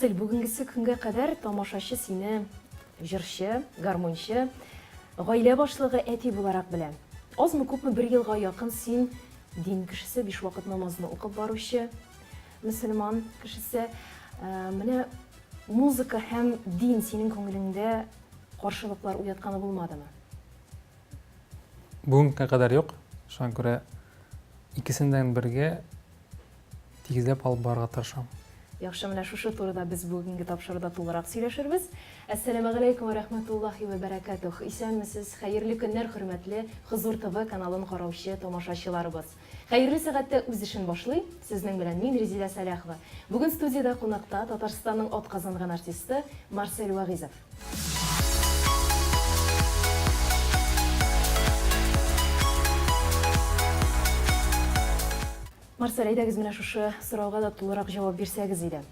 Марсель, бүгенгесе көнгә кадәр тамашачы сине җырчы, гармунчы, гаилә башлыгы, әти буларак белә. Азмы-күпме бер елга якын син дин кешесе, биш вакыт намазны укып баручы мөселман кешесе. Менә музыка һәм дин синең күңелеңдә каршылыклар уятканы булмадымы? Бүгенгә кадәр юк. Шуңа күрә икесен дә бергә тигезләп алып барырга тырышам. Яхшы, менә шушы турыда без бүгенге тапшыруда тулырак сөйләшербез. Әссәламегаләйкүм вә рәхмәтуллаһи вә бәрәкәтүһ. Исәнмесез, хәерле көннәр, хөрмәтле Хозур ТВ каналын караучы тамашачыларыбыз. Хәерле сәгатьтә үз эшен башлый, сезнең белән мин, Резидә Сәләхова. Бүген студиядә кунакта Татарстанның атказанган артисты Марсель Вәгыйзов. Марсель, әйдәгез менә шушы сорауга да тулырак җавап бирсәгез иде.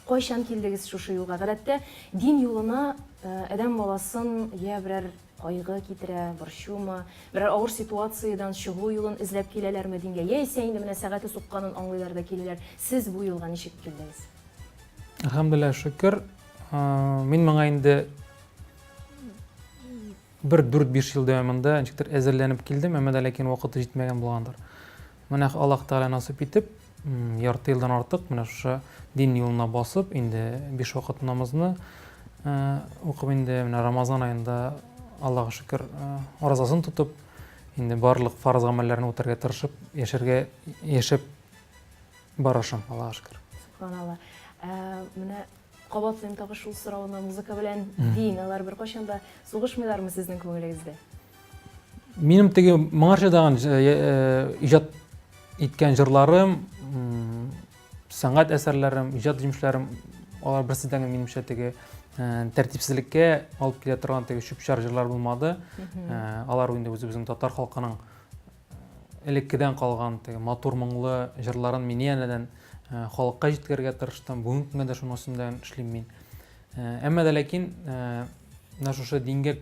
Кайчан килдегез шушы юлга? Гадәттә, дин юлына адәм баласын я берәр кайгы китерә, борчумы, берәр авыр ситуациядән чыгу юлын эзләп киләләрме дингә, яисә инде менә сәгате сукканын аңлыйлар да киләләр. Сез бу юлга ничек килдегез? Әлхәмдүлилләһ, шөкер. Мин моңа инде бер 4-5 ел дәвамында ничектер әзерләнеп килдем, әмма дә ләкин вакыты җитмәгән булгандыр. Менә Аллаһ Тәгалә насыйп итеп, ярты елдан артык менә шушы дин юлына басып, инде биш вакыт намазны укып инде менә Рамазан аенда Аллаһка шөкер уразасын тотып, инде барлык фарыз гамәлләрне үтәргә тырышып, яшәргә яшәп барышым, Аллаһка шөкер. Субханалла. Менә кабатлыйм тагы шул сорауны, музыка белән дин, алар беркайчан да сугышмыйлармы сезнең күңелегездә? Минем теге моңарча дагын иҗат иткән җырларым, сәнгать әсәрләрем, иҗат җимешләрем, алар берсе дә минемчә теге тәртипсезлеккә алып килә торган теге чүп-чар җырлар булмады. Алар инде үзебезнең татар халкының элеккедән калган теге матур моңлы җырларын мин янәдән халыкка җиткерергә тырыштым. Бүгенге көндә дә шуның өстендә эшлим мин. Әмма дә ләкин менә шушы дингә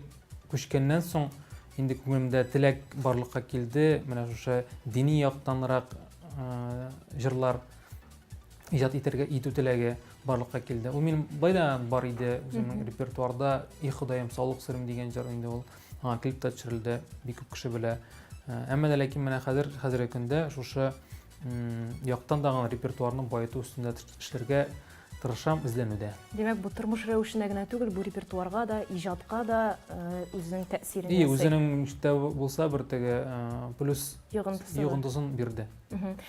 күчкәннән соң инде күңелемдә теләк барлыкка килде. Менә шушы дини яктанрак җырлар иҗат итәргә итү теләге барлыкка килде. Ул минем былай да бар иде үземнең репертуарда. И Ходаем, саулык серем дигән җыр инде ул. Аңа клип та төшерелде, бик күп кеше белә. Әмма дә ләкин менә хәзер хәзерге көндә шушы яктан да репертуарны баету өстендә эшләргә тырышам, эзләнүдә. Димәк, бу тормыш рәвешенә генә түгел, бу репертуарга да, иҗатка да үзенең тәэсирен ясый. И, үзенең ничек тә булса бер теге плюс йогынтысын бирде.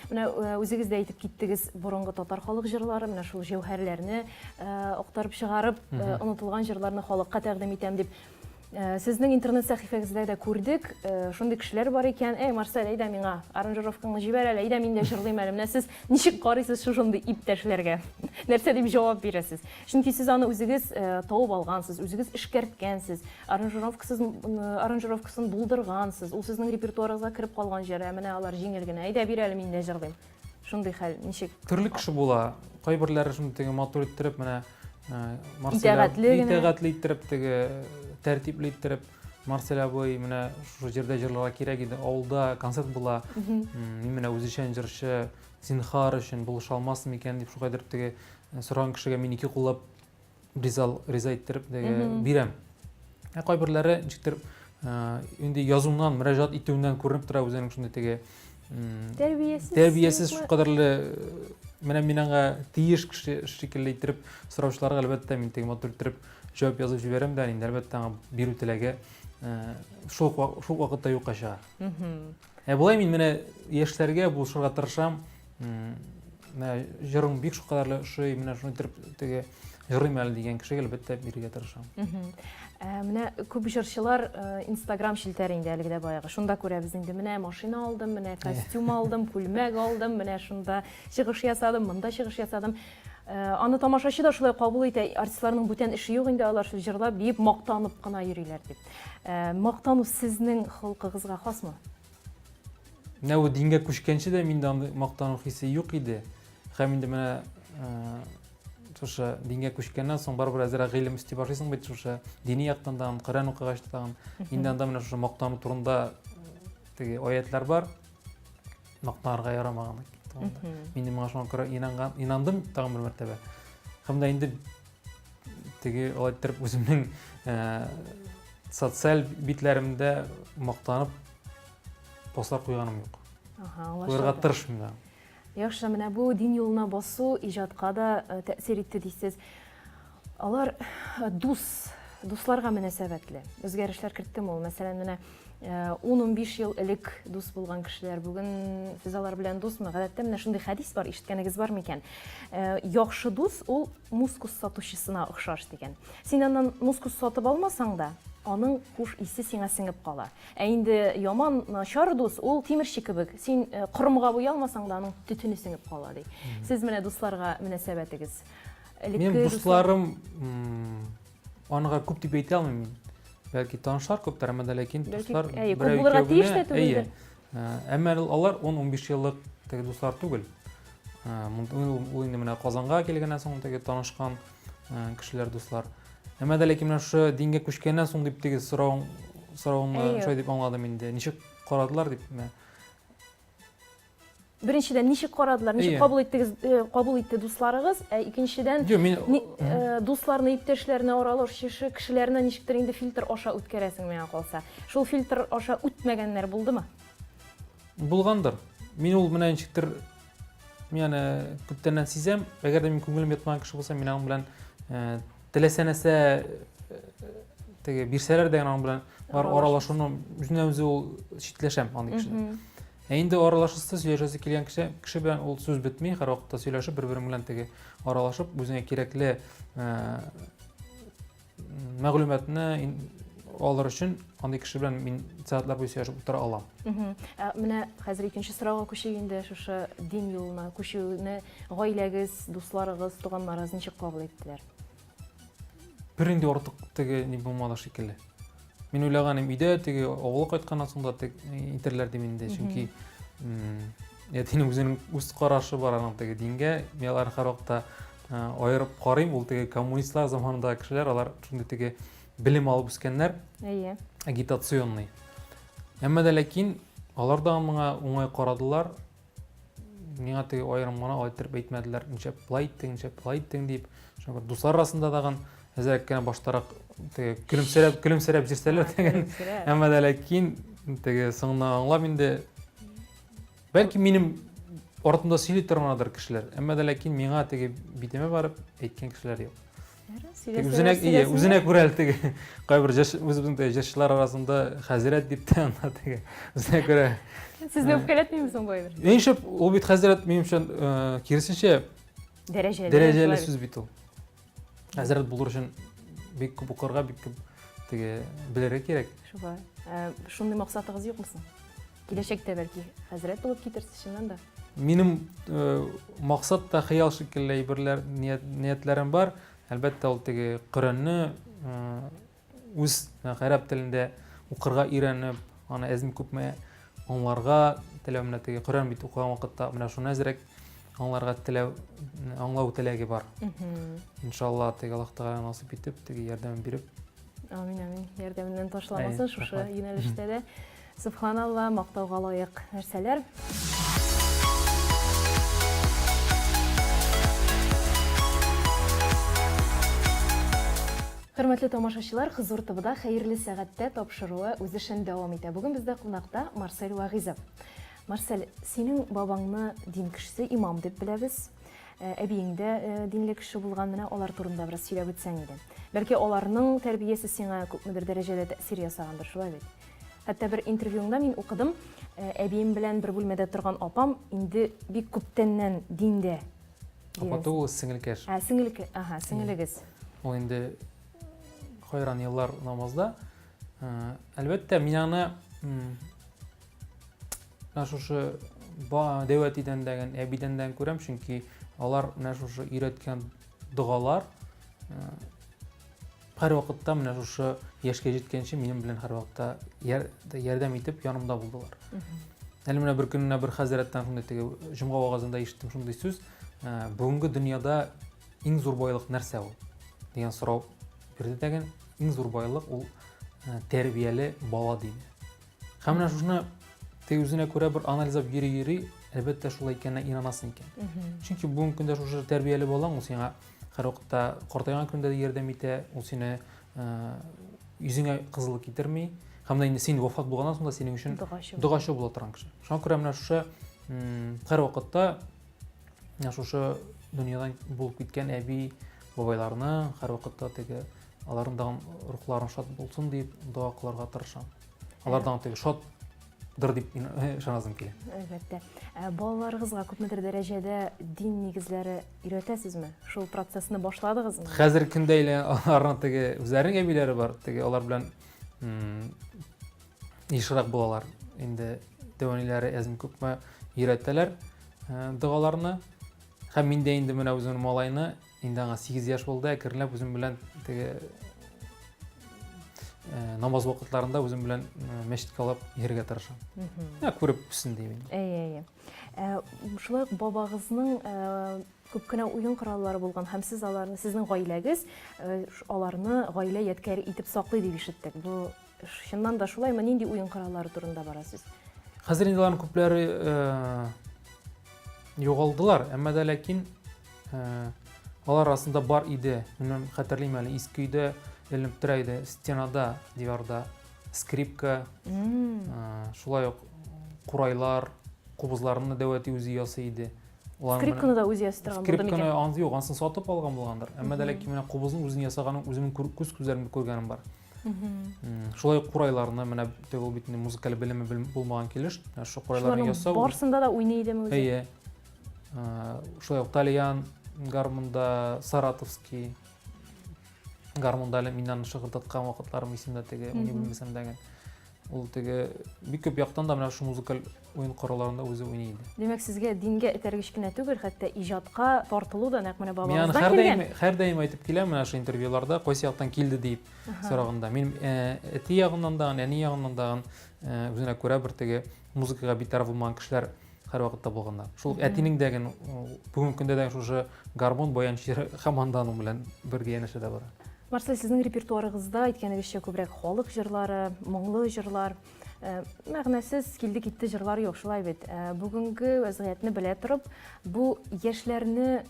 Менә үзегез дә әйтеп киттегез, борынгы татар халык җырлары, менә шул җәүһәрләрне актарып чыгарып, онытылган җырларны халыкка тәкъдим итәм дип. Сезнең интернет сәхифәгездә дә күрдек, шундый кешеләр бар икән. Әй, Марсель, әйдә миңа аранжировкаңны җибәр әле, әйдә мин дә җырлыйм әле. Менә сез ничек карыйсыз шушындый иптәшләргә? Нәрсә дип җавап бирәсез? Чөнки сез аны үзегез табып алгансыз, үзегез эшкәрткәнсез, аранжировкасыз аранжировкасын булдыргансыз. Ул сезнең репертуарыгызга кереп калган җыр, ә менә алар җиңел генә. Әйдә бир әле, мин дә җырлыйм. Шундый хәл ничек? Төрле кеше була. Кайберләре шундый теге матур иттереп, менә Марсель итәгатьле генә. Итәгатьле иттереп, теге тәртипле иттереп, Марсель абый, менә шушы җирдә җырларга кирәк иде. Авылда концерт була. Мин менә үзешчән җырчы, зинһар өчен булыша алмассың микән дип шулай итеп теге сораган кешегә мин ике куллап риза риза иттереп теге бирәм. Ә кайберләре ничектер инде язуыннан, мөрәҗәгать итүеннән күренеп тора үзенең шундый теге тәрбиясез тәрбиясез шулкадәрле менә мин аңа тиеш кеше шикелле иттереп сораучыларга әлбәттә мин теге матур иттереп җавап язып җибәрәм дә инде әлбәттә аңа бирү теләге шул шул вакытта юкка чыга. Ә болай мин менә яшьләргә булышырга тырышам. Менә җырың бик шулкадәрле ошый, менә шуны иттереп теге җырлыйм әле дигән кешегә әлбәттә бирергә тырышам. Менә күп җырчылар Инстаграм челтәре инде әлеге дә баягы. Шунда күрәбез инде, менә машина алдым, менә костюм алдым, күлмәк алдым, менә шунда чыгыш ясадым, монда чыгыш ясадым. Аны тамашачы да шулай кабул итә, артистларның бүтән эше юк инде, алар шул җырлап, биеп, мактанып кына йөриләр дип. Мактану сезнең холкыгызга хасмы? Менә бу дингә күчкәнче дә миндә андый мактану хисе юк иде. Һәм инде менә шушы дингә күчкәннән соң барыбер әзрәк гыйлем өсти башлыйсың бит шушы дини яктан да, Коръән укыгач та. Инде анда менә шушы мактану турында теге аятлар бар. Мактанырга ярамаган. Мин моңа шуңа күрә инанган, инандым тагын бер мәртәбә. Һәм дә инде теге алай иттереп үземнең социаль битләремдә мактанып постлар куйганым юк. Ага, Куярга тырышмыйм да. Яхшы, менә бу дин юлына басу иҗатка да тәэсир итте дисез. Алар дус, дусларга мөнәсәбәтле. Үзгәрешләр керттеме ул? Мәсәлән, менә 10-15 ел элек дус булган кешеләр бүген сез алар белән дусмы? Гадәттә менә шундый хәдис бар, ишеткәнегез бар микән? Яхшы дус ул мускус сатучысына охшаш дигән. Син аннан мускус сатып алмасаң да, аның хуш исе сиңа сеңеп кала. Ә инде яман, начар дус ул тимерче кебек. Син корымга буялмасаң да, аның төтене сеңеп кала ди. Сез менә дусларга мөнәсәбәтегез. Минем дусларым Аныга күп дип әйтә алмыйм мин. Бәлки танышлар күптер, әмма дә ләкин дуслар берәү күп булырга тиеш тә түгелдер. Әмма алар 10-15 еллык теге дуслар түгел. Ул инде менә Казанга килгәннән соң теге танышкан кешеләр, дуслар. Әмма дә ләкин менә шушы дингә күчкәннән соң дип теге соравың соравыңны шулай дип аңладым инде. Ничек карадылар дип. Беренчедән, ничек карадылар, ничек кабул иттегез, э, кабул итте дусларыгыз, ә икенчедән, Юк, мин э, дусларны, иптәшләрне, аралашучы кешеләрне ничектер инде фильтр аша үткәрәсең миңа калса. Шул фильтр аша үтмәгәннәр булдымы? Булгандыр. Мин ул менә ничектер мин аны күптәннән сизәм. Әгәр дә мин күңелем ятмаган кеше булса, мин аның белән э, теләсә нәрсә теге бирсәләр дә аның белән аралашуны үзеннән үзе ул читләшәм андый кешедән. Ә инде аралашасы, сөйләшәсе килгән кеше, кеше белән ул сүз бетми, һәрвакытта сөйләшеп, бер-берең белән теге аралашып, үзеңә кирәкле мәгълүматны алыр өчен андый кеше белән мин сәгатьләр буе сөйләшеп утыра алам. Ә менә хәзер икенче сорауга күчик инде, шушы дин юлына күчүне гаиләгез, дусларыгыз, туганнарыгыз ничек кабул иттеләр? Бер инде артык теге ни булмады шикелле. Мин уйлаган идем, өйдә теге авылга кайтканнан соң да итерләр дим инде, чөнки әтинең үзенең үз карашы бар аның теге дингә. Мин аларны һәрвакытта аерып карыйм, ул теге коммунистлар заманындагы кешеләр, алар шундый теге белем алып үскәннәр. Әйе. Агитационный. Әмма дә ләкин алар да моңа уңай карадылар. Миңа теге аерым гына алай иттереп әйтмәделәр, нишләп болай иттең, нишләп болай иттең дип. Шуңа күрә дуслар арасында тагын әзрәк кенә баштарак теге көлемсерәп, көлемсерәп җирсәләр дигән. Әмма дә ләкин теге соңыннан аңлап инде бәлки минем артымда сөйли торганадыр кешеләр. Әмма дә ләкин миңа теге битемә барып әйткән кешеләр юк. Үзенә ие, үзенә күрә әле теге кайбер җырчы, үзебезнең теге җырчылар арасында хәзрәт дип тә анда теге үзенә күрә. Сезне үпкәләтмиме соң бу әйбер? Нишләп ул бит хәзрәт минемчә киресенчә дәрәҗәле. Дәрәҗәле сүз бит ул. Хәзрәт булыр өчен бик күп укырга, бик күп теге белергә кирәк. Шулай. Шундый максатыгыз юкмы соң? Киләчәктә бәлки хәзрәт булып китерсез чыннан да. Минем э, максат та хыял шикелле әйберләр, ният, ниятләрем бар. Әлбәттә, ул теге Коръәнне э, үз гарәп телендә укырга өйрәнеп, аны әзме күпме аңларга теләү менә теге Коръән бит укыган вакытта менә шуны әзрәк аңларга теләү, аңлау теләге бар. Иншалла, теге Аллаһ Тәгалә насыйп итеп, теге ярдәм биреп. Амин, амин. Ярдәменнән ташламасын шушы юнәлештә дә. Сөбханалла, мактауга лаек нәрсәләр. Хөрмәтле тамашачылар, Хозур ТВда Хәерле сәгатьтә тапшыруы үз эшен дәвам итә. Бүген бездә кунакта Марсель Вагыйзов. Марсель, синең бабаңны дин кешесе, имам дип беләбез. Э, әбиең дә э, динле кеше булган, менә алар турында бераз сөйләп үтсәң иде. Бәлки аларның тәрбиясе сиңа күпмедер дәрәҗәдә тәэсир ясагандыр, шулай бит? Хәтта бер интервьюңда мин укыдым, э, әбием белән бер бүлмәдә торган апам инде бик күптәннән диндә. Апа түгел, сеңелкәш. Ә, сеңелке, ага, сеңелегез. Ул инде хайран еллар намазда. Әлбәттә, мин аны Менә шушы дәү әтидән дәген, әбидән дәген күрәм, чөнки алар менә шушы өйрәткән догалар э, һәрвакытта менә шушы яшькә җиткәнче минем белән һәрвакытта ярдәм итеп янымда булдылар. Әле менә бер көнне бер хәзрәттән шундый теге җомга вагазында ишеттем шундый сүз, э, бүгенге дөньяда иң зур байлык нәрсә ул? дигән сорау бирде дәген, иң зур байлык ул э, тәрбияле бала диде. Һәм менә шушыны теге үзенә күрә бер анализлап йөри-йөри, әлбәттә, шулай икәненә инанасың икән. Чөнки бүгенге көндә шушы тәрбияле балаң ул сиңа һәрвакытта картайган көндә дә ярдәм итә, ул сине йөзеңә кызыл китерми. Һәм дә инде син вафат булганнан соң да синең өчен догачы, догачы була торган кеше. Шуңа күрә менә шушы һәрвакытта менә шушы дөньядан булып киткән әби бабайларны һәрвакытта теге аларның да рухларын шат булсын дип дога кылырга тырышам. Алардан теге шат дыр дип ышанасым килә. Әлбәттә. Ә балаларыгызга күпмедер дәрәҗәдә дин нигезләре өйрәтәсезме? Шул процессны башладыгызмы? Хәзер көндә әле аларның теге үзләренең әбиләре бар, теге алар белән ешрак булалар. Инде дәү әниләре әзме күпме өйрәтәләр догаларны. Һәм мин дә инде менә үземнең малайны Инде аңа 8 яшь булды, әкренләп үзем белән теге э, намаз вакытларында үзем белән э, мәчеткә алып йөрергә тырышам. Ә күреп үссен дип инде. Әйе, әйе. Э, шулай ук бабагызның күп кенә уен кораллары булган һәм сез аларны, сезнең гаиләгез аларны гаилә ядкәре итеп саклый дип ишеттек. Бу чыннан да шулаймы? Нинди уен кораллары турында бара сүз? Хәзер инде аларның күпләре югалдылар, әмма дә ләкин Алар арасында бар иде, мин хәтерлим әле, иске өйдә эленеп тора иде, стенада, диварда скрипка, шулай ук курайлар, кубызларны дәү әти үзе ясый иде. Скрипканы да үзе ясый торган булды микән? Скрипканы юк, анысын сатып алган булгандыр. Әмма дә ләкин менә кубызның үзен ясаганын үземнең күз күзләремдә күргәнем бар. Шулай ук курайларны менә теге ул бит инде музыкаль белеме булмаган килеш, шул курайларны ясау. Барсында да уйный идеме үзе? Әйе. Шулай ук тальян гармунда, саратовский гармунда әле мин аны шыгырдаткан вакытларым исемдә теге, уйный белмәсәм дә. Ул теге бик күп яктан да менә шул музыкаль уен коралларында үзе уйный иде. Димәк, сезгә дингә этәргеч кенә түгел, хәтта иҗатка тартылу да нәкъ менә бабагыздан килгән. Мин һәрдаим әйтеп киләм менә шул интервьюларда, кайсы яктан килде дип сораганда. Мин әти ягыннан да, әни ягыннан да үзенә күрә бер теге музыкага битараф булмаган кешеләр һәрвакытта булганнар. Шул ук әтинең дә ген бүгенге көндә дә шушы гармун, баян чире һаман да аның белән бергә янәшәдә бара. Марсель, сезнең репертуарыгызда, әйткәнегезчә, күбрәк халык җырлары, моңлы җырлар, э, мәгънәсез килде-китте җырлар юк, шулай бит. Э, бүгенге вәзгыятьне белә торып, бу яшьләрне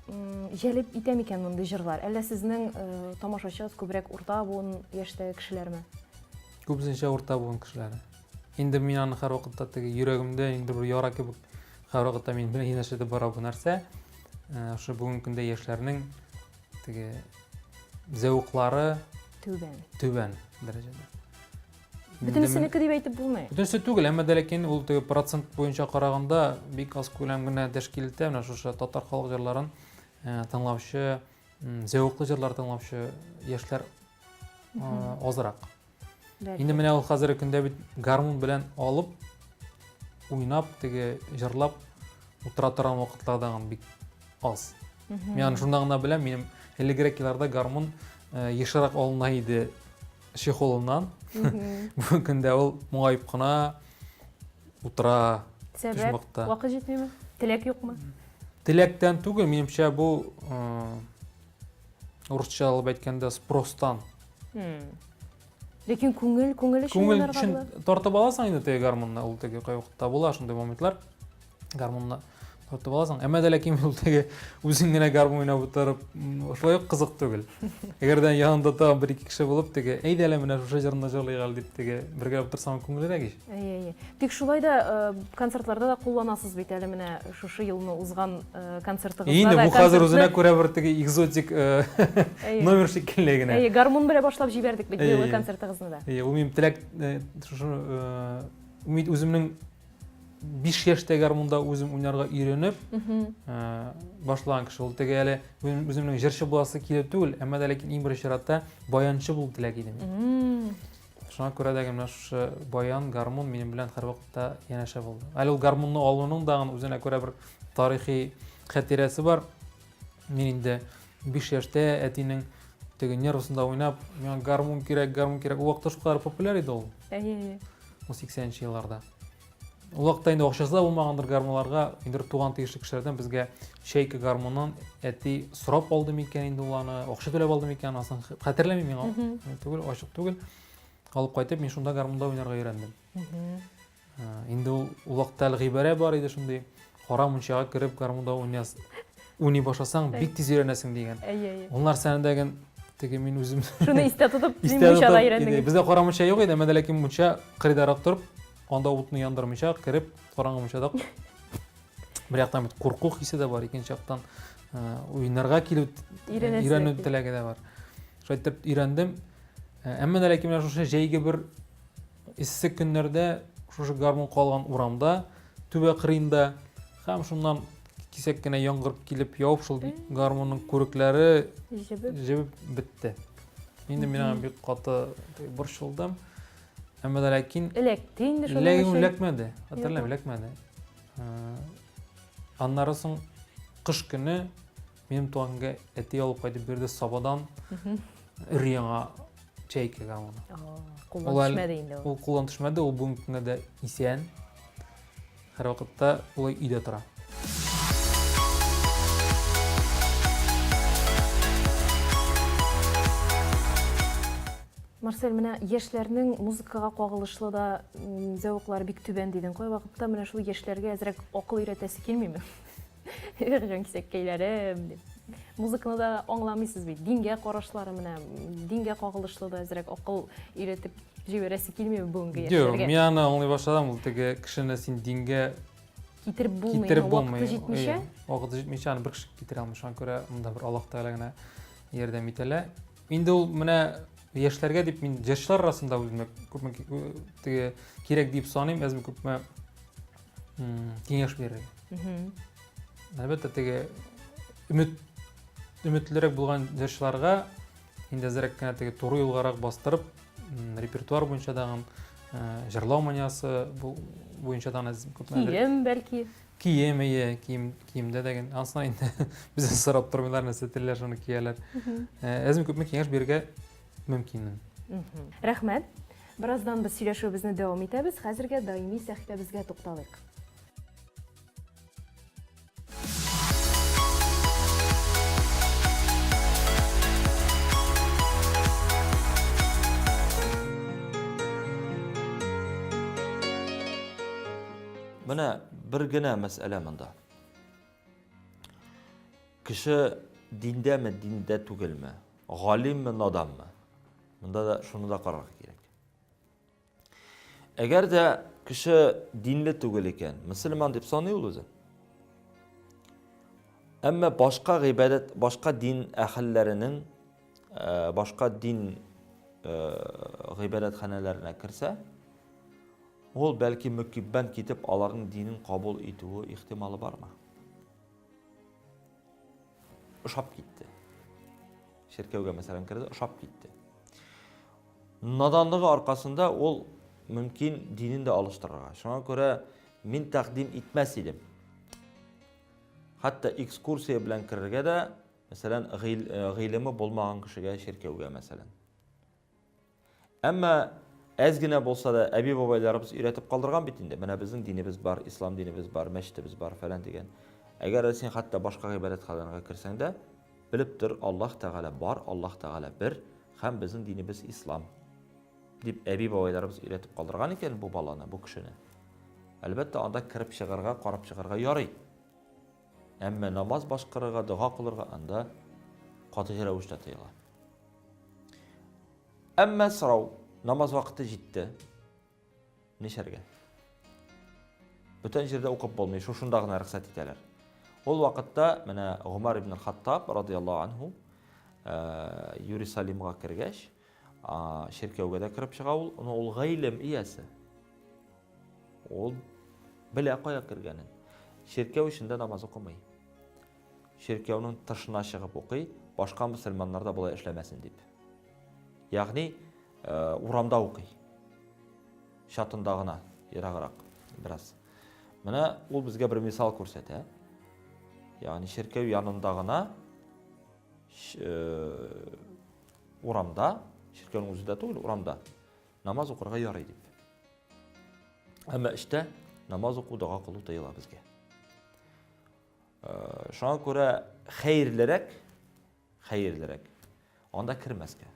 җәлеп итә микән мондый җырлар? Әллә сезнең э, тамашачыгыз күбрәк урта буын яшьтәге кешеләрме? Күбесенчә урта буын кешеләре. Инде мин аны һәрвакытта теге йөрәгемдә инде бер яра кебек һәрвакытта мин белән янәшәдә бара бу нәрсә. Э, шушы бүгенге көндә яшьләрнең теге зәвыклары түбән. Түбән дәрәҗәдә. Бөтенесенеке дип әйтеп булмый. Бөтенесе түгел, әмма дә ләкин ул теге процент буенча караганда бик аз күләм генә тәшкил итә. Менә шушы татар халык җырларын э, тыңлаучы, зәвыклы җырлар тыңлаучы яшьләр э, азрак. Инде менә ул хәзерге көндә бит гармун белән алып, уйнап, теге җырлап утыра торган вакытлар да бик аз. Мин аны шунда гына беләм, минем элегрәк елларда гармун э, ешрак алына иде чехолыннан. Бүгенге көндә ул моңаеп кына утыра. Сәбәп? Вакыт җитмиме? Теләк юкмы? Теләктән түгел, минемчә бу э, Урысча алып әйткәндә, спростан. Ләкин күңел, күңел өчен Күңел өчен тартып аласың инде теге гармунны, ул теге кайвакытта була шундый моментлар. Гармунны тартып аласың. Әмма дә ләкин ул теге үзең генә гармун уйнап утырып, шулай ук кызык түгел. Әгәр дә янында тагын бер-ике кеше булып, теге, әйдә әле менә шушы җырны җырлыйк әле дип теге бергә утырсаң күңеллерәк ич. Әйе, әйе. Тик шулай да э, концертларда да кулланасыз бит әле менә шушы елны узган э, концертыгызда Инде бу хәзер үзенә күрә бер теге экзотик э, номер шикелле генә. Әйе, гармун белән башлап җибәрдек бит быелгы концертыгызны да. Әйе, ул минем теләк шушы мин үземнең 5 яшьтә гармунда үзем уйнарга өйрәнеп башлаган кеше. Ул теге әле үземнең җырчы буласы килү түгел, әмма дә ләкин иң беренче чиратта баянчы булу теләк иде. Шуңа күрә дә менә шушы баян, гармун минем белән һәрвакытта янәшә булды. Әле ул гармунны алуның да үзенә күрә бер тарихи хатирәсе бар. Мин инде 5 яшьтә әтинең теге нервысында уйнап, миңа гармун кирәк, гармун кирәк. Ул вакытта шулкадәр популяр иде ул. Әйе, әйе. Ул 80 елларда. Ул вакытта инде акчасы да булмагандыр гармунларга, инде туган тиешле кешеләрдән безгә Чайка гармунын әти сорап алды микән инде ул аны, акча түләп алды микән, анысын хәтерләмим миңа. Түгел, ачык түгел. Алып кайтып, мин шунда гармунда уйнарга өйрәндем. Инде ул ул вакытта әле гыйбарә бар иде шундый. Кара мунчага кереп гармунда уйнас. уйный башласаң, бик тиз өйрәнәсең дигән. Әйе, әйе. Ул нәрсәне дә теге мин үзем Шуны истә тотып, мин мунчада өйрәндем. Бездә кара мунча юк иде, әмма ләкин мунча кырыйдарак торып, анда утны яндырмыйча кереп, караңгы мунчада бер яктан бит курку хисе дә бар, икенче яктан уйнарга килү, өйрәнү теләге дә бар. Шулай итеп өйрәндем. Әмма дә ләкин менә шушы җәйге бер эссе көннәрдә шушы гармун калган урамда, түбә кырыенда һәм шуннан кисәк кенә яңгыр килеп явып, шул гармунның күрекләре җебеп бетте. Инде мин аңа бик каты борчылдым. Әмма дә ләкин эләкте инде шуның өчен. Эләкмәде. Хәтерләмим, эләкмәде. Аннары соң кыш көне минем туган көнгә әти алып кайтып бирде Сабадан өр-яңа чайка гармуны. Кулдан төшмәде инде ул. Ул кулдан төшмәде, ул бүгенге көндә дә исән. Һәрвакытта улай өйдә тора. Марсель, менә яшьләрнең музыкага кагылышлы да зәвыклары бик түбән дидең. Кайвакытта менә шул яшьләргә әзрәк акыл өйрәтәсе килмиме? Эх, җанкисәккәйләрем дип. Музыканы да аңламыйсыз бит. Дингә карашлары менә, дингә кагылышлы да әзрәк акыл өйрәтеп җибәрәсе килмиме бүгенге яшьләргә? Юк, мин аны аңлый башладым. Ул теге кешене син дингә китереп булмый, китереп булмый. Вакыты җитмичә. Вакыты җитмичә аны бер кеше китерә алмый. Шуңа күрә монда бер Аллаһ Тәгалә генә ярдәм итәлә. Инде ул менә яшьләргә дип мин җырчылар арасында үземә күпме теге кирәк дип саныйм, әзме күпме киңәш бирергә. Әлбәттә, теге өмет өметлерәк булган җырчыларга инде әзрәк кенә теге туры юлгарак бастырып, репертуар буенча дагын, җырлау маниясы буенча дагын әз күпме Кием, бәлки. Кием, әйе, кием, киемдә дә ген. Ансына инде бездән сорап тормыйлар, нәрсә телиләр, шуны кияләр. Әзме күпме киңәш бирергә мөмкинмен. Рәхмәт. Бераздан без сөйләшүебезне дәвам итәбез. Хәзергә даими сәхифәбезгә тукталыйк. Менә бер генә мәсьәлә монда. Кеше диндәме, диндә түгелме? Галимме, наданмы? Монда да шуны да карарга кирәк. Әгәр дә кеше динле түгел икән, мөселман дип саный ул үзен. Әмма башка гыйбадәт, башка дин әһелләренең, э, башка дин э, гыйбадәтханәләренә керсә, ул бәлки мөкиббән китеп аларның динен кабул итүе ихтималы бармы? Ошап китте. Чиркәүгә мәсәлән керде, ошап китте. Наданлыгы аркасында ул мөмкин динен дә алыштырырга. Шуңа күрә мин тәкъдим итмәс идем. Хәтта экскурсия белән керергә дә, мәсәлән, э, гыйлеме булмаган кешегә чиркәүгә, мәсәлән. Әмма әз генә булса да әби-бабайларыбыз өйрәтеп калдырган бит инде. Менә безнең динебез бар, ислам динебез бар, мәчетебез бар, фәлән дигән. Әгәр дә син хәтта башка гыйбадәтханәләргә керсәң дә, белеп тор, Аллаһ Тәгалә бар, Аллаһ Тәгалә бер һәм безнең динебез ислам дип әби-бабайларыбыз өйрәтеп калдырган икән бу баланы, бу кешене. Әлбәттә, анда кереп чыгарга, карап чыгарга ярый. Әмма намаз башкарырга, дога кылырга анда катгый рәвештә тыела. Әмма сорау, намаз вакыты җитте. Нишләргә? Бүтән җирдә укып булмый, шушында гына рөхсәт итәләр. Ул вакытта менә Гомар ибн Хаттаб радияллаһу анһу э, Иерусалимга кергәч, чиркәүгә дә кереп чыга ул, но ул гыйлем иясе. Ул белә кая кергәнен. Чиркәү эчендә намаз укымый. Чиркәүнең тышына чыгып укый, башка мөселманнар да болай эшләмәсен дип. Ягъни, э, урамда укый. Чатында гына, ераграк бераз. Менә ул безгә бер мисал күрсәтә. Ягъни чиркәү янында гына э, урамда, чиркәүнең үзендә түгел, урамда намаз укырга ярый дип. Әмма эштә намаз уку, дога кылу тыела безгә. Э, шуңа күрә хәерлерәк Хәерлерәк. Анда кермәскә.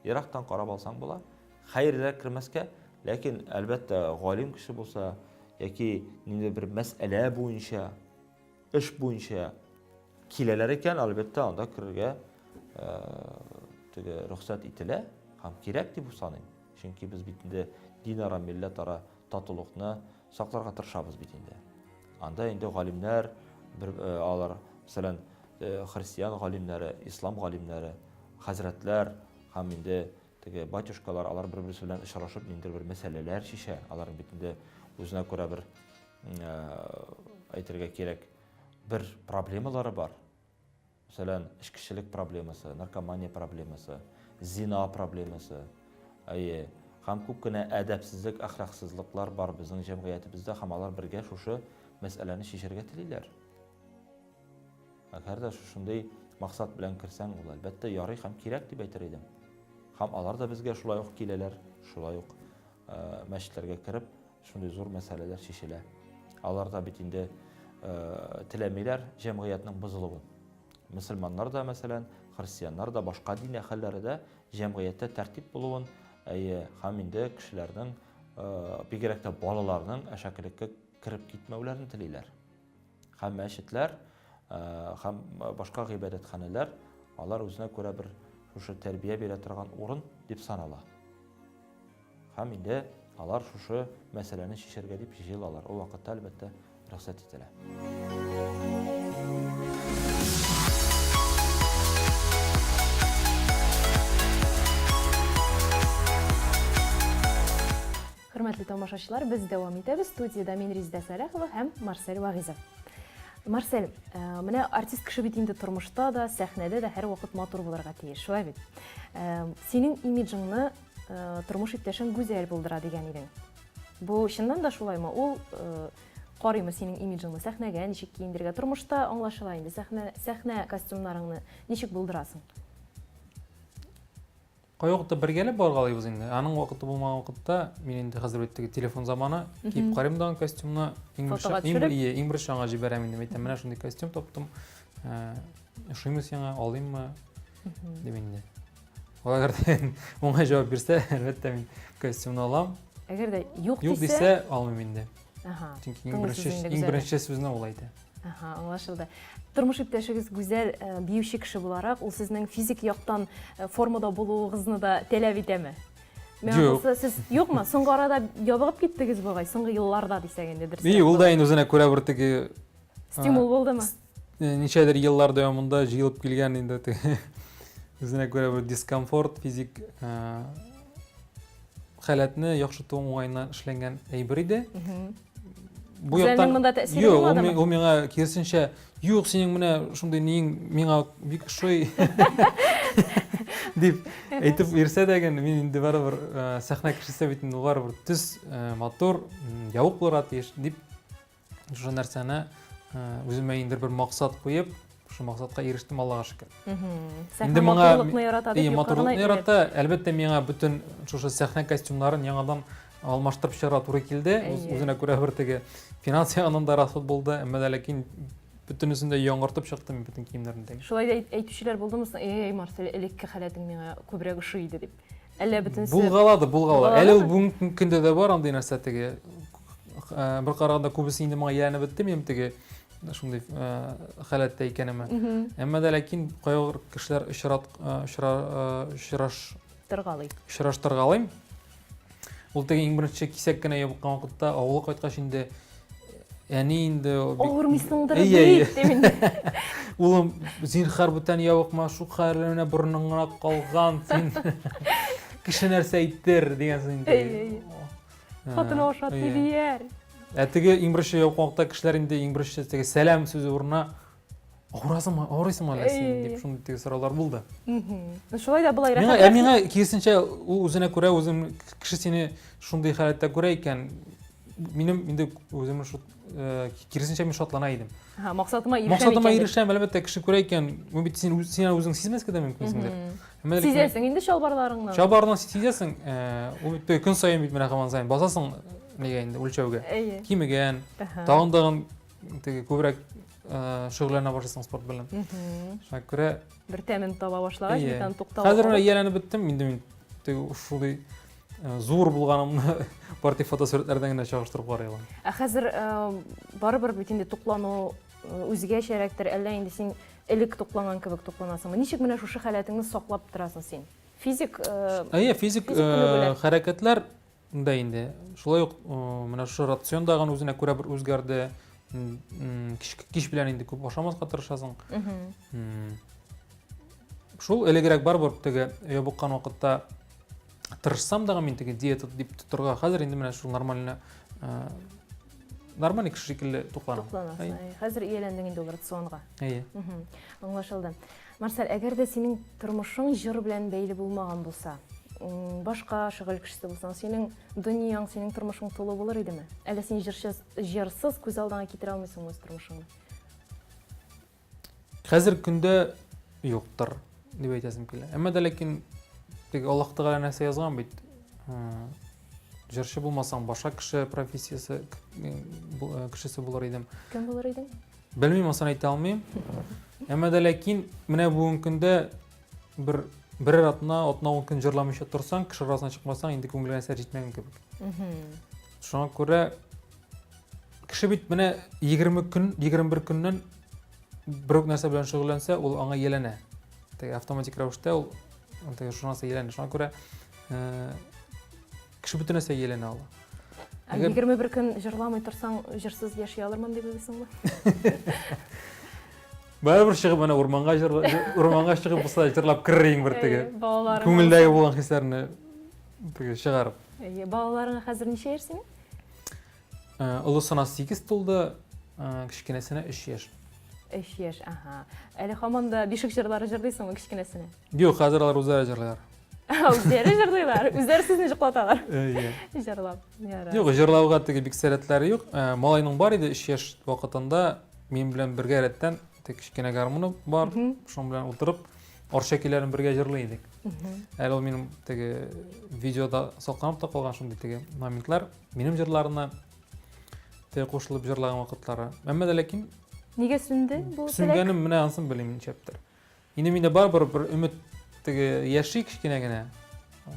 Ерактан карап алсаң була. Хәерлерәк кермәскә, ләкин, әлбәттә, галим кеше булса, яки ниндидер бер мәсьәлә буенча, эш буенча Киләләр икән, әлбәттә, анда керергә теге рөхсәт ителә һәм кирәк дип саныйм. Чөнки без бит инде динара, милләтара татулыкны сакларга тырышабыз бит инде. Анда инде галимнәр, бер, алар, мәсәлән, христиан галимнәре, ислам галимнәре, хәзрәтләр һәм инде теге батюшкалар, алар бер-берсе белән очрашып, ниндидер бер мәсьәләләр чишә. Аларның бит инде үзенә күрә бер, әйтергә кирәк, бер проблемалары бар. Мәсәлән, эчкечелек проблемасы, наркомания проблемасы, зина проблемасы. Әйе, һәм күп кенә әдәпсезлек, әхлаксызлыклар бар безнең җәмгыятебездә һәм алар бергә шушы мәсьәләне чишәргә телиләр. Әгәр дә шушындый максат белән керсәң, ул әлбәттә ярый һәм кирәк дип әйтер идем. Һәм алар да безгә шулай ук киләләр, шулай ук мәчетләргә кереп, шундый зур мәсьәләләр чишелә. Алар да бит инде теләмиләр җәмгыятьнең бозылуын. Мөселманнар да, мәсәлән, христианнар да, башка дин әһелләре дә җәмгыятьтә тәртип булуын, әйе, һәм инде кешеләрнең, бигрәк тә балаларның әшәкелеккә кереп китмәүләрен телиләр. Һәм мәчетләр, һәм башка гыйбадәтханәләр, алар үзенә күрә бер шушы тәрбия бирә торган урын дип санала. Һәм инде алар шушы мәсьәләне чишәргә дип җыелалар. Ул вакытта, әлбәттә, рөхсәт ителә. Хөрмәтле тамашачылар, без дәвам итәбез. Студиядә мин Резидә Сәләхова һәм Марсель Вагизов. Марсель, э, менә артист кеше бит инде тормышта да, сәхнәдә дә һәрвакыт матур булырга тиеш, шулай бит? Э, синең имиджыңны Э, тормыш иптәшең Гүзәл булдыра дигән идең. Бу чыннан да шулаймы? Ул э, карыймы синең имиджыңны сәхнәгә ничек киендергә? Тормышта аңлашыла инде, сәхнә сәхнә костюмнарыңны ничек булдырасың? Кай вакытта бергәләп баргалыйбыз инде. Аның вакыты булмаган вакытта мин инде хәзер бит теге телефон заманы, киеп карыйм да костюмны, иң беренче иң, иң беренче аңа җибәрәм инде. Әйтәм, менә шундый костюм таптым. Э, ошыймы сиңа, алыйммы? Дип инде. Ул әгәр дә уңай җавап бирсә, әлбәттә мин костюмны алам. Әгәр дә юк дисә, юк дисә, алмыйм инде. Ага. Чөнки иң беренче иң беренче сүзне ул әйтә. Ага, аңлашылды. Тормыш иптәшегез Гүзәл э, биюче кеше буларак, ул сезнең физик яктан э, формада булуыгызны да таләп итәме? Миңа калса, сез юкмы? Соңгы арада ябыгып киттегез бугай, соңгы елларда дисәк инде дөрес. Ул да инде үзенә күрә бер теге стимул булдымы? Э, ничәдер еллар дәвамында җыелып килгән инде теге үзенә күрә бер дискомфорт физик э, халәтне яхшырту уңаеннан эшләнгән әйбер иде. Бу яктан монда тәэсире булмадымы? Юк, ул миңа киресенчә, юк, синең менә шундый ниең миңа бик ошый дип әйтеп йөрсә дә генә, мин инде барыбер э, сәхнә кешесе бит инде барыбер төс, матур, ябык булырга тиеш дип Шушы нәрсәне үземә инде бер максат куеп, шушы максатка ирештем, Аллага шөкер. Инде моңа матурлыкны ярата дип матурлыкны ярата. Әлбәттә, миңа бөтен шушы сәхнә костюмнарын яңадан алмаштырып чыгарга туры килде. Үзенә күрә бер теге финанс ягыннан да расход булды, әмма дә ләкин бөтенесен дә яңартып чыктым бөтен киемнәрне дә. Шулай да әйтүчеләр булдымы соң? Эй, Марсель, элекке халәтең миңа күбрәк ошый иде дип. Әллә бөтенесе Булгалады, булгалады. Әле ул бүгенге көндә дә бар андый нәрсә теге. Э, бер караганда күбесе инде моңа ияләнеп бетте минем теге шундый э, халәттә икәнемә. Әмма дә ләкин кайбер кешеләр очрат э, очра очраш Тыргалый. Очраштыргалыйм. Ул теге иң беренче кисәк кенә ябыккан вакытта авылга кайткач инде әни инде авырмыйсыңдыр бит дип инде. Улым, зинһар бүтән ябыкма, шул хәлле менә борының гына калган син. Кеше нәрсә әйтер дигәнсең инде. Хатын ашатты дияр. Ә теге иң беренче ябыккан вакытта кешеләр инде иң беренче теге сәлам сүзе урынына Авырасыңмы, авырыйсыңмы әллә син дип шундый теге сораулар булды. Ну шулай да болай рәхәт. Миңа, ә миңа киресенчә, ул үзенә күрә үзем кеше сине шундый халәттә күрә икән, минем инде үземне шул э, киресенчә мин шатлана идем. Ха, максатыма ирешәм. Максатыма ирешәм, әлбәттә, кеше күрә икән, бу бит син син үзең сизмәскә дә мөмкинсеңдер. Сизәсең инде чалбарларыңнан. Чалбарыңнан сизәсең, э, ул бит көн саен бит менә һаман саен басасың нигә инде үлчәүгә. Кимегән, тагын тагын теге күбрәк э, шөгыльләнә башлыйсың спорт белән. Шуңа күрә бер тәмен таба башлагач, бит аны туктау. Хәзер менә ияләнеп беттем, инде мин теге шундый э, зур булганымны бары тик фотосурәтләрдән генә чагыштырып карый алам. Ә хәзер э, барыбер бит инде туклану үзгәчәрәктер, әллә инде син элек тукланган кебек тукланасыңмы? Ничек менә шушы халәтеңне саклап торасың син? Физик э, Әйе, физик э, хәрәкәтләр да инде. Шулай ук э, менә шушы рацион дагын үзенә күрә бер үзгәрде. Кич, кич белән инде күп ашамаска тырышасың. Шул элегрәк барыбер теге ябыккан вакытта тырышсам дагы мин теге диета дип тотырга хәзер инде менә шул нормально э, нормальный кеше шикелле тукланам. Тукланасың. Хәзер ияләндең инде ул рационга. Әйе. Аңлашылды. Марсель, әгәр дә синең тормышың җыр белән бәйле булмаган булса, башка шөгыль кешесе булсаң, синең дөньяң, синең тормышың тулы булыр идеме? Әллә син җырчы, җырсыз күз алдыңа китерә алмыйсыңмы үз тормышыңны? Хәзер көндә юктыр дип әйтәсем килә. Әмма дә ләкин теге Аллаһ Тәгалә нәрсә язган бит. Җырчы булмасаң, башка кеше профессиясе э, кешесе булыр идем. Кем булыр идең? Белмим, асын әйтә алмыйм. Әмма дә ләкин менә бүгенге көндә бер берәр атна, атна ун көн җырламыйча торсаң, кеше арасына чыкмасаң, инде күңелгә нәрсә җитмәгән кебек. Шуңа күрә Кеше бит менә 20 көн, 21 көннән бер үк нәрсә белән шөгыльләнсә, ул аңа ияләнә. Теге автоматик рәвештә ул теге шул нәрсә ияләнә. Шуңа күрә э, кеше бөтен нәрсәгә ияләнә ала. Ә 21 көн җырламый торсаң, җырсыз яши алырмын дип уйлыйсыңмы? Барыбер чыгып менә урманга җыр, урманга чыгып булса җырлап керер идең бер теге. Күңелдәге булган хисләрне теге чыгарып. Әйе, балаларыңа хәзер ничә яшь синең? Э, олысына 8 тулды, э, кечкенәсенә 3 яшь. 3 яшь, аһа. Әле һаман да бишек җырлары җырлыйсыңмы кечкенәсенә? Юк, хәзер алар үзләре җырлыйлар. Үзләре җырлыйлар, үзләре сезне җыклаталар. Әйе. Җырлап. Ярар. Юк, җырлауга теге бик сәләтләре юк. Э, малайның бар иде 3 яшь вакытында минем белән бергә рәттән теге кечкенә гармуны бар, шуның белән утырып Арча көйләрен бергә җырлый идек. Әле ул минем теге видеода сакланып та калган шундый теге моментлар. Минем җырларына теге кушылып җырлаган вакытлары. Әмма дә ләкин Нигә сүнде бу теләк? Сүнгәнем менә ансын белмим ничәптер. Инде миндә барыбер бер өмет теге яши кечкенә генә.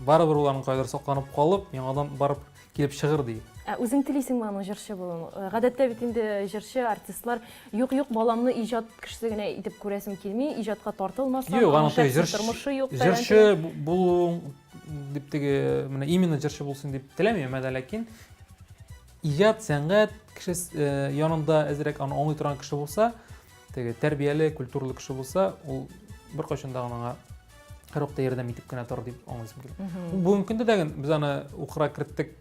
Барыбер ул аның кайдыр сакланып калып, яңадан барып килеп чыгыр диеп. Ә үзең телисеңме аның җырчы булуын? Э, гадәттә бит инде җырчы, артистлар, юк, юк, баламны иҗат кешесе генә итеп күрәсем килми, иҗатка тартылмаса, юк, аның теге җырчы тормышы юк. Җырчы булуың дип теге менә именно җырчы булсын дип теләмим, әмма дә ләкин иҗат, сәнгать кеше э, янында әзрәк аны аңлый торган кеше булса, теге тәрбияле, культуралы кеше булса, ул беркайчан да аңа һәрвакытта ярдәм итеп кенә тор дип аңлыйсым килә. Бүгенге көндә дә без аны укырга керттек.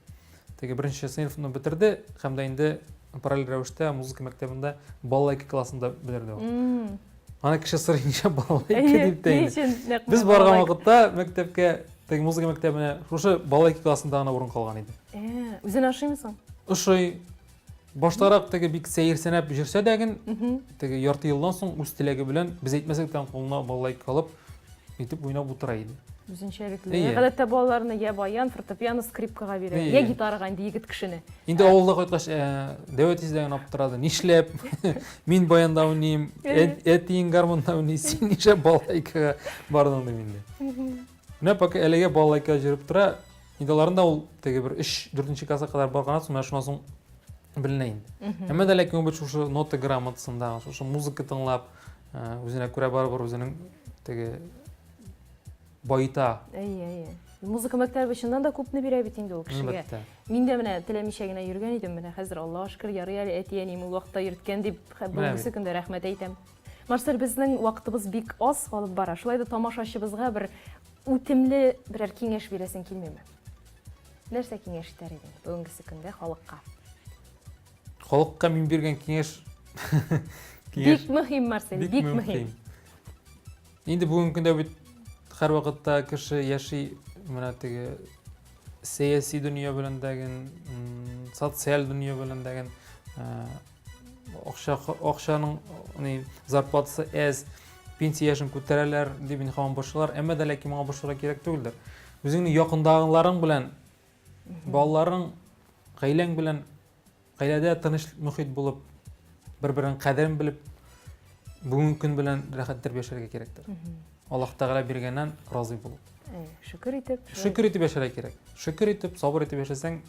Теге беренче сыйныфны бетерде һәм дә инде параллель рәвештә музыка мәктәбендә балалайка классында бетерде ул. Аны кеше сорый, ничә балалайка дип тә инде. Без барган вакытта мәктәпкә, теге музыка мәктәбенә шушы балалайка классында гына урын калган иде. Э, үзенә ошыймы соң? Ошый. Баштарак теге бик сәерсенәп йөрсә дә ген, теге ярты елдан соң үз теләге белән без әйтмәсәк тә кулына балалайка алып, итеп уйнап утыра иде. Үзенчәлекле. Гадәттә балаларны я баян, фортепиано, скрипкага бирә, я гитарага инде егет кешене. Инде авылда кайткач, э, дәү әтисе дә аптырады. Нишләп? Мин баянда уйныйм, әтиең гармунда уйный, син нишләп балалайкага бардың дим инде. Менә пока әлегә балалайкага йөреп тора. Инде аларында ул теге бер 3-4 класска кадәр барганнан соң, менә шуннан соң беленә инде. Әмма дә ләкин ул бит шушы нота грамотасында, шушы музыка тыңлап, э, үзенә күрә барыбер үзенең теге баета. Әйе, әйе. Музыка мәктәбе чыннан да күпне бирә бит инде ул кешегә. Әлбәттә. Мин дә менә теләмичә генә йөргән идем, менә хәзер Аллаһ шөкер, ярый әле әти-әнием ул вакытта йөрткән дип бүгенге көндә рәхмәт әйтәм. Марсель, безнең вакытыбыз бик аз калып бара. Шулай да тамашачыбызга бер үтемле берәр киңәш бирәсең килмиме? Нәрсә киңәш итәр идең бүгенгесе көндә халыкка? Халыкка мин биргән киңәш Бик мөһим, Марсель, бик мөһим. Инде бүгенге көндә бит һәрвакытта кеше яши менә теге сәяси дөнья белән дәген, социаль дөнья белән дәген, акча акчаның ни зарплатасы әз, пенсия яшен күтәрәләр дип инде һаман борчылар. Әмма дә ләкин моңа борчылырга кирәк түгелдер. Үзеңнең якындагыларың белән, балаларың, гаиләң белән гаиләдә тыныч мөхит булып, бер-береңнең кадерен белеп, бүгенге көн белән рәхәт итеп яшәргә кирәктер. Аллаһ Тәгалә биргәннән разый булып. Шөкер итеп. Шөкер итеп яшәргә кирәк. Шөкер итеп, сабыр итеп яшәсәң,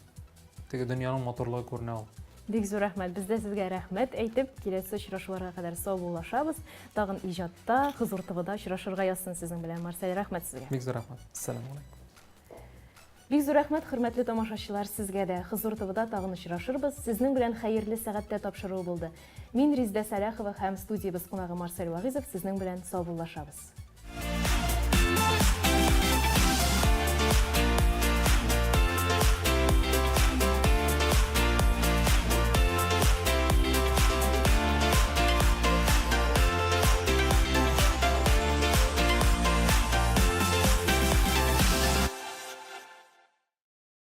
теге дөньяның матурлыгы күренә ул. Бик зур рәхмәт. Без дә сезгә рәхмәт әйтеп, киләсе очрашуларга кадәр саубуллашабыз. Тагын иҗатта, Хозур ТВда очрашырга язсын сезнең белән, Марсель. Рәхмәт сезгә. Бик зур рәхмәт. Ассаламу алейкум. Бик зур рәхмәт, хөрмәтле тамашачылар, сезгә дә. Хозур ТВда тагын очрашырбыз. Сезнең белән Хәерле сәгатьтә тапшыруы булды. Мин Риздә Сәлахова һәм студиябез кунагы Марсель Вагыйзов сезнең белән саубуллашабыз.